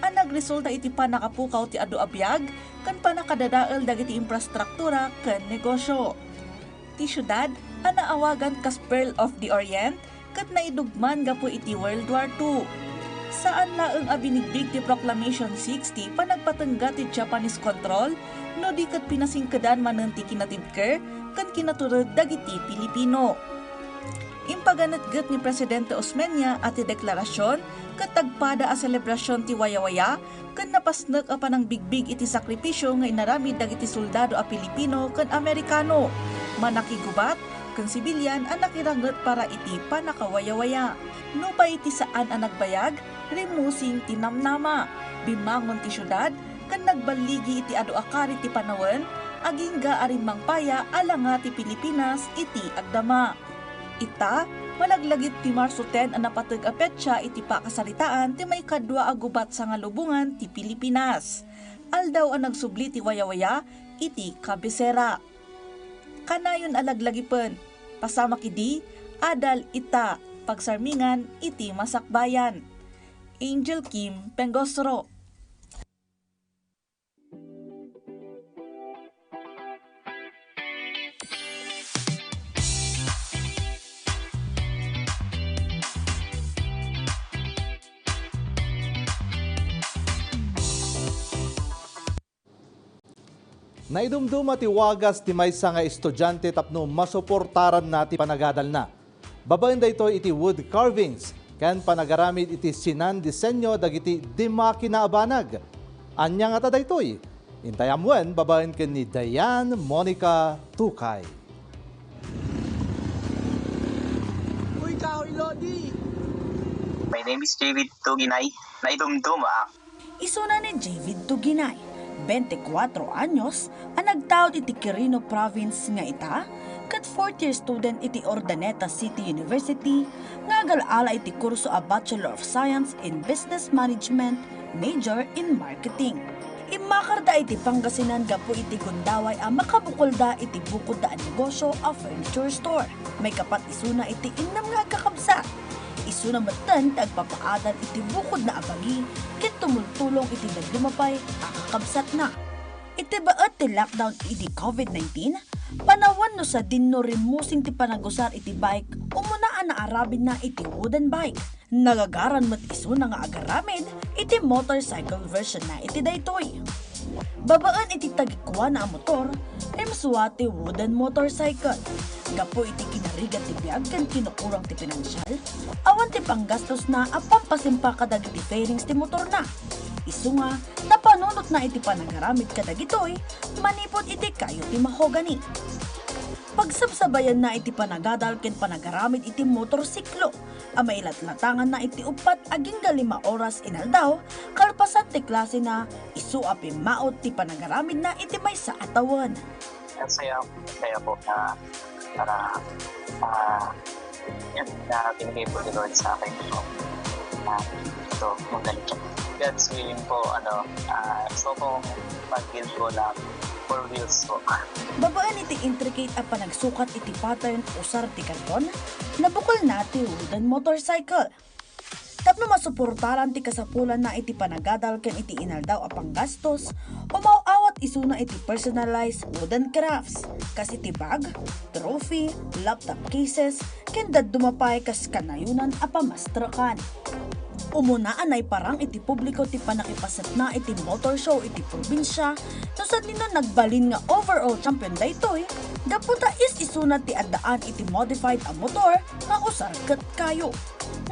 a nagresulta iti pannakapukaw ti adu a biag ken pannakadadael dagiti infrastruktura ken negosyo. Ti siudad a naawagan kas Pearl of the Orient ket naidugman gapu iti World War two. Saan laeng a binigbig ti Proclamation six ti panagpatengga ti Japanese control, no di ket pinasingkedan manen ti kinatibker ken kinatured dagiti Pilipino. Impaganetget ni Presidente Osmeña a ti deklarasion ket tagpada a selebrasion ti wayawaya ken napasnek a panangbigbig iti sakripisio nga inaramid dagiti soldado a Pilipino ken Amerikano, manakigubat ken sibilian a nakiranget para iti pannakawayawaya. Nupay ti saan a nagbayag, rimmusing ti namnama. Bimmangon ti siudad ken nagballigi iti adu a kari ti panawen, agingga a rimmangpaya a langa ti Pilipinas iti agdama. Ita, malaglagip ti Marso ten a napateg a petsa iti pakasaritaan ti maikadua a gubat sangalubongan ti Pilipinas. Aldaw a nagsubli ti wayawaya iti kabisera. Kanayon a laglagipen, pasamak idi, adal ita, pagsarmingan iti masakbayan. Angel Kim Pengosro. Naidumduma ti wagas ti maysa nga estudiante tapno masuportaranna ti panagadalna. Babaen daytoy iti wood carvings ken panagaramid iti sinan disenyo dagiti dimakina a banag. Ania ngata daytoy? Intay ammoen babaen ken ni Diane Monica Tukay. Uy, kahoy, Lodi! My name is David Tuginay. Naidumduma. Isuna ni David Tuginay, bente kuatro anyos, a nagtaud iti Quirino Province nga ita, ket fourth year student iti Urdaneta City University, nga agal-ala iti kurso a Bachelor of Science in Business Management, major in Marketing. Immakarda iti Pangasinan gapu iti gundaway a makabukolda iti bukodda a negosyo a furniture store. Maikapat isuna iti innem nga agkakabsat. Isuna metten ti agpapaadal iti bukodna a bagi ket tumultulong iti dadduma pay a kakabsatna. Iti baet ti lockdown idi COVID nineteen, panawen no sadino rimmusing ti panagusar iti bike, umuna a naaramidna iti wooden bike. Nagagaran met isuna nga agaramid iti motorcycle version na iti daytoy. Babaen iti tagikuana a motor, rimsua ti wooden motorcycle. Gapu iti kinarigat ti biag ken kinukurang ti pinansial, awan ti panggastosna a pampasimpa kadagiti fairings ti motorna. Isu nga, napanunotna iti panagaramid kadagitoy manipud iti kayo ti mahogany. Pagsabsabayanna iti panagadal ken panagaramid iti motorsiklo a mailatlatanganna iti uppat agingga lima oras inaldaw, kalpasan ti klasena, isu a pimmaot ti panagaramidna iti maysa a tawen. Ang saya, saya po na para, ah, yan, na binigay po ni Lord sa akin ito. Na ito, kung ganito. God's willing po, ano, ah, gusto kong mag-build po ng four wheels po. Babaen iti intricate a panagsukat iti pattern usar ti karton, nabukolna ti wooden motorcycle. Tapno masuportaran ti kasapulanna iti panagadal ken iti inaldaw a panggastos, umaw-awat isuna iti personalized wooden crafts, kas iti bag, trophy, laptop cases, ken dadduma pay kas kanayonan a pamastrekan. Umuna a naiparang iti publiko ti pannakipasetna iti motor show iti probinsia, no sadino nagbalin nga overall champion daytoy, gapu ta is-isuna ti addaan iti modified a motor nga usar ket kayo.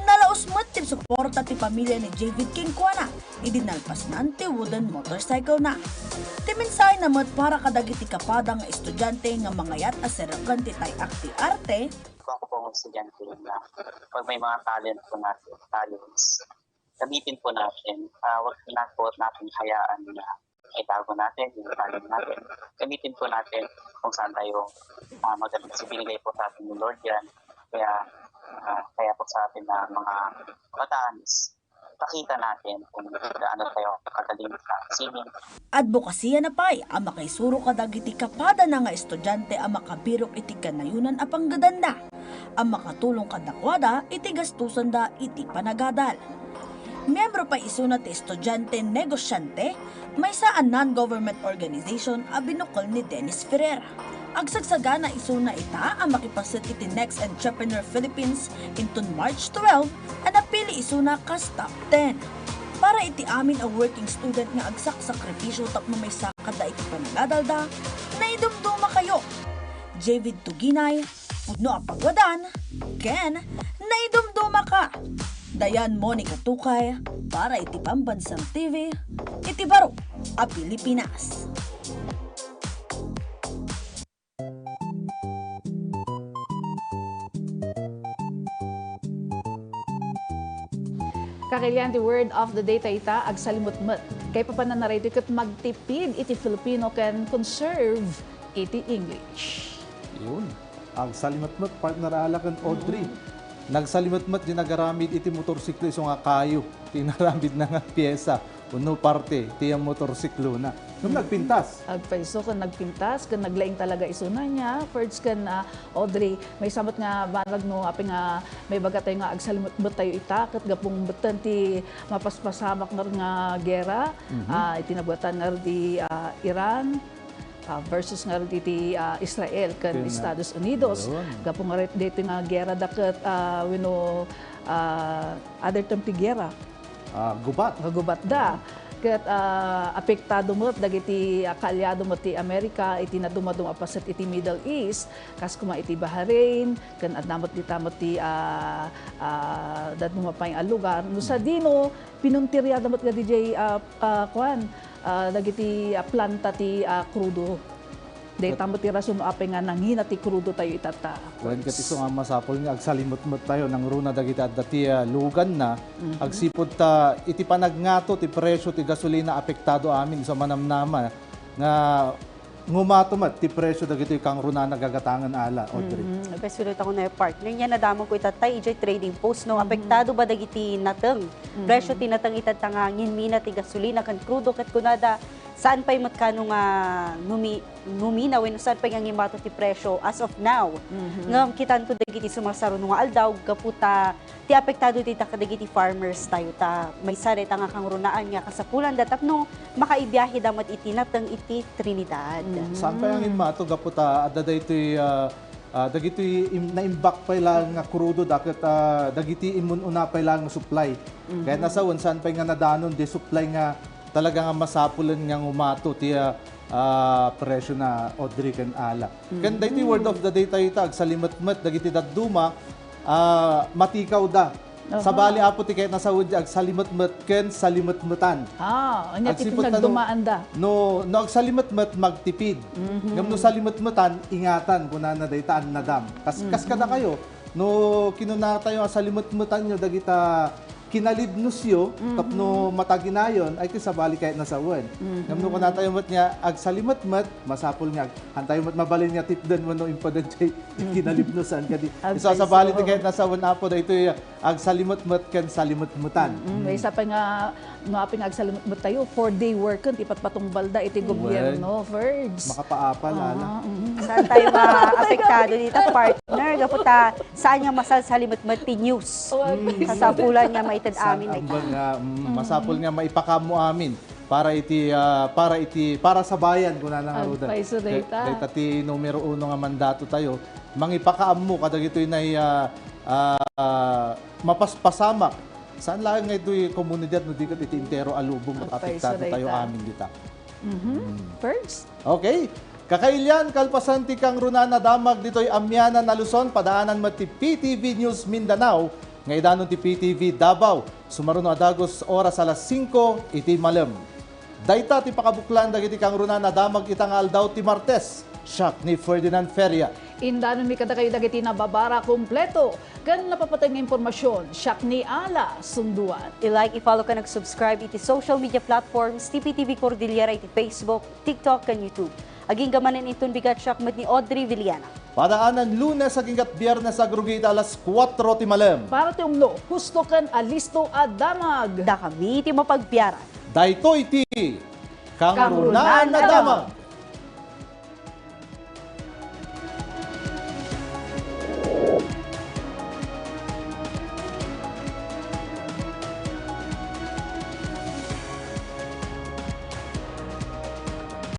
Nalaus met ti suporta ti pamilya ni Javid kenkuana idi nalpasnan ti wooden motorcycle na. Ti mensahena met para kadagiti kapada nga estudiante nga mangayat a serreken ti tay-ak ti arte. Ako po ang estudiante na pag may mga talent po natin, talents, gamitin po natin. Ah, wag na po natin hayaan na itago natin, yung talent natin. Gamitin po natin kung saan tayo, ah, magaling. Kasi binigay po sa atin ni Lord yan. Kaya, ah, kaya po sa atin na mga kabataan is pakita natin kung gaano tayo kagaling sa singing. Adbokasiya na pay a makaisuro kadagiti kapadana nga estudiante a makabirok iti kanayonan a panggedanna a makatulong kadakuada iti gastosanda iti panagadal. Miyembro pay isuna ti Estudiante Negosyante, maysa a non-government organization a binukol ni Dennis Ferrer. Agsagsagana isuna ita a makipaset iti Next Entrepreneur Philippines inton March twelve a napili isuna kas top ten. Para iti amin a working student nga agsaksakripisyo tapno maysa kada iti panagadalda, naidumdumakayo. Javid Tuginay, pudno a pagwadan, ken naidumdumaka. Dayan Monica Tukay para iti Pambansang T V, iti baro a Pilipinas. Kakailian ti word of the day ta ita, agsalimutmet. Kaipapananara iti ket magtipid iti Filipino ken conserve iti English. Yun. Agsalimutmet, partner Ala ken Audrey. Nagsalimutmet di nagaramid iti motorsiklo isu nga kayo ti inaramidna nga piesa wenno parte ti motorsiklona. Ngem nagpintas. Agpayso ken nagpintas ken naglaing talaga isuna niya. First ken, ah, Audrey, maysa met nga banag no apay nga maibaga tayo nga agsalimutmet tayo ita ket gapung betten ti mapaspasamak nga, nga gera, ah, iti nabuatan nga di, ah, Iran, ah, versus nga iti, ah, Israel ken Ken, ah, Estados Unidos. Yun. Gapu nga daytoy nga gera da ket, ah, wenno, ah, other term ti gera. Ah, gubat. Nga gubat da. Ket, ah, apektado met dagiti, ah, kaalyado met ti Amerika iti nadumaduma a paset iti Middle East, kas koma iti Bahrain, ken adda met dita met ti, ah, ah, dadduma pay a lugar. No sadino, pinuntirya da met nga D J, ah, ah, kuan, ah, dagiti, ah, planta ti, ah, krudo. Dayta met ti rason no apay nga nangina ti krudo tayo itatta. Wen ket isu nga masapul nga agsalimutmet tayo, nangruna dagiti adda ti, ah, luganna, agsipud ta iti panagngato ti presyo ti gasolina, apektado amin isu a manamnama nga ngumato met ti presyo dagitoy kangrunana gagatangen, Ala, Audrey. Mhm. Bes, ita ko na partner niya, nadamagko itatta idiay trading post, no? Apektado ba dagiti nateng? Presyo ti nateng itatta nga nginmina ti gasolina ken krudo, ket kunada, saan pay met kano nga numi-, numina wenno saan pay nga ngimato ti presyo as of now. Ngem kitanto dagiti sumarsaro nga aldaw gapu ta ti apektado dita kadagiti farmers tayo ta maysa dayta nga kangrunaan nga kasapulanda tapno makaibiaheda met iti nateng iti Trinidad. Saan pay nga ngimato gapu ta adda daytoy, ah, ah, dagitoy im-, naimbak pay laeng nga krudo da ket, ah, dagiti immun-una pay laeng nga supply. Kayatna sawen, saan pay nga nadanon di supply nga talaga nga masapulen nga ngumato ti, ah, ah, presyo na, Audrey ken Ala. Ken daytoy word of the day tayo ita, agsalimetmet dagiti dadduma, ah, matikawda. Aha. Sabali, Apo, ti kayatna sawen di agsalimetmet ken salimetmetan. Ah, anya ti Agsipud ta no, nagdumaanda. No, no agsalimetmet, magtipid. Ngem no salimetmetan, ingatan, kunana dayta, annadam. Kas, kas kadakayo, no kinuna tayo nga salimetmetanyo dagita kinalibnosyo tapno mataginayon, ay, ti sabali kayatna sawen. Ngem no kunatayo met nga agsalimetmet, masapul nga ag-, hantayo met mabalin nga tipden wenno impaden ti kinalibnosan kadi. Isu a sabali ti kayatna sawen, Apo, daytoy agsalimetmet ken salimetmetan. Mm, maysa pay nga, no apay nga agsalimetmet tayo, four-day work ti patpatungpalda iti gobierno, Ferds. Makapaapal, Ala. Saan tayo maapektado dita, partner? Gapu ta saan nga masalsalimetmet ti news? Kasapulan nga maited amin, ay ka. Saan nga, mm, masapul nga maipakaammo amin para iti, ah, para iti, para sa bayan, kunana nga rudan. Agpayso dayta. Dayta ti numero uno nga mandato tayo. Mangipakaammo kadagitoy nay, ah, ah, mapaspasamak. Saan laeng nga itoy komunidad no di ket iti entero a lubong nga apektado tayo amin dita. First? Okay. Kakailian, kalpasan ti kangrunaan a damag ditoy amianan a Luzon, padaanan met ti P T V News Mindanao nga idanon ti P T V Davao. Sumaruno a dagus, oras alas singko iti malem. Dayta ti pakabuklan dagiti kangrunaan a damag ita nga aldaw ti Martes. Siak ni Ferdinand Feria. Indanonmi kadakayo dagiti nababara, kompleto ken napapateg nga impormasyon. Siak ni Ala Sunduan. I-like, i-follow ken ag-subscribe iti social media platforms ti P T V Cordillera iti Facebook, TikTok, ken YouTube. Agingga manen inton bigat, siak met ni Audrey Villena. Padaanan Lunes agingga Biernes agrugi iti alas kuatro ti malem. Para ti umno, husto ken alisto a damag. Dakami ti mapagbiaran. Daytoy ti Kangrunaan a Damag.